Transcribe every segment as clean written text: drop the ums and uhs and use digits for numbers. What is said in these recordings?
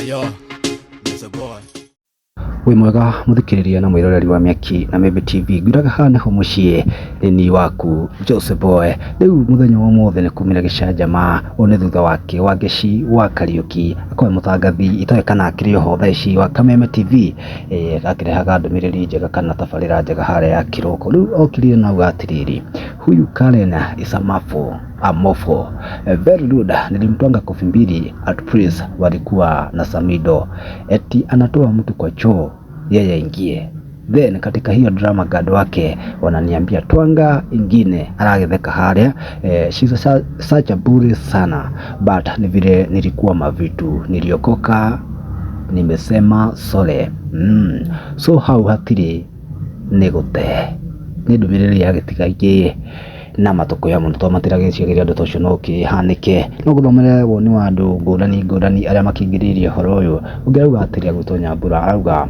Yo, Mr. Boy. Wĩ mwega mũthikĩrĩria na mwĩroreri wa Mĩaki na Mĩmbi TV, ngwĩraga haha nĩho mũciĩ nĩ niĩ waku Jose Boy. Rĩu mũthenya wa ũmũthĩ nĩ kumĩra gĩcanjama, ũũ nĩ thutha wake Wangeci wa Kariũki akorwo e mũtangathi itoĩ kana akĩrĩ oho thaa ici wa Kameme TV, akĩrehaga ndũmĩrĩri njega kana tabarĩra njega harĩa ya kĩroko. Rĩu okire na auga atĩrĩrĩ, huyu Karen is a mafo a mofo very rude, nilimtwanga kofi mbili at police walikuwa na Samido eti anatoa mtu kwa choo yeye aingie. Then katika hiyo drama guard wake wananiambia twanga ingine aragitheka haria. She's a, such a bully sana, but ni vile nilikuwa mavitu niliokoka, nimesema sore. So hau hatirĩ nĩ gũte nĩ ndũmĩrĩri ya gĩtiga ingĩ na matũkũya mũno tondũ matiragĩciagĩria ũndũ ta ũcio no ũkĩhanĩke. No ngũthomere woni wa andũ ngũrani ngũrani arĩa makĩingĩrĩirie ũhoro ũyũ. Ũngĩ arauga atĩrĩ, agwĩtwo Nyambura, arauga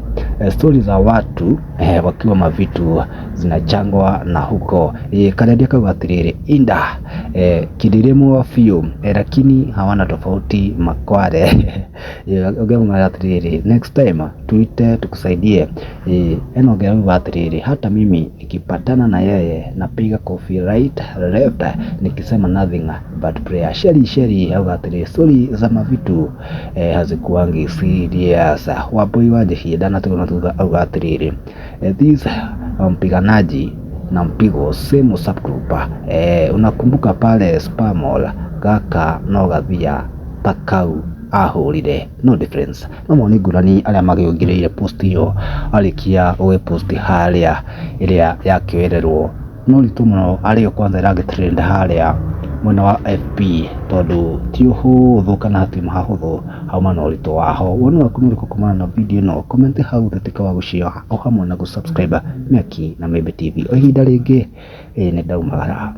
stori za watu wakiwa mavitu zinachangwa na huko. Karendia akauga atĩrĩrĩ, inda kililimwa biũ lakini hawana tofauti makware. Ũngĩ arauga atĩrĩrĩ, next time tuite tukusaidie. Eno ũngĩ arauga atĩrĩrĩ, hata mimi nikipatana na yeye napiga kofi right left nikisema nothing but prayer. Sheri Sheri auga atĩrĩ, stori za mavitu hazikuangi serious. Wambui wa Njihia ndanatigwo na thutha, auga atĩrĩrĩ, this mpiganaji na mpigo same subgroup. Unakumbuka pale Spamall gaka no gathia ta kau ahũrire, no difference. No mawoni ngũrani arĩa magĩũngĩrĩire post ĩyo arĩkia gũgĩpost harĩa ĩrĩa yakĩoererwo no ritũ mũno arĩyo kwanza ĩragĩ trend harĩa mwena wa FB tondũ ti ũhũthũ kana hatiuma hahũthũ hauma na ũritũ waho. Woni waku nĩ ũrĩkũ kumana na video ĩno? Comment hau thĩ, tuĩka wa gũshare o hamwe na gũ subscribe Mĩaki na Mĩmbi TV. O ihinda rĩngĩ nĩ ndaumagara.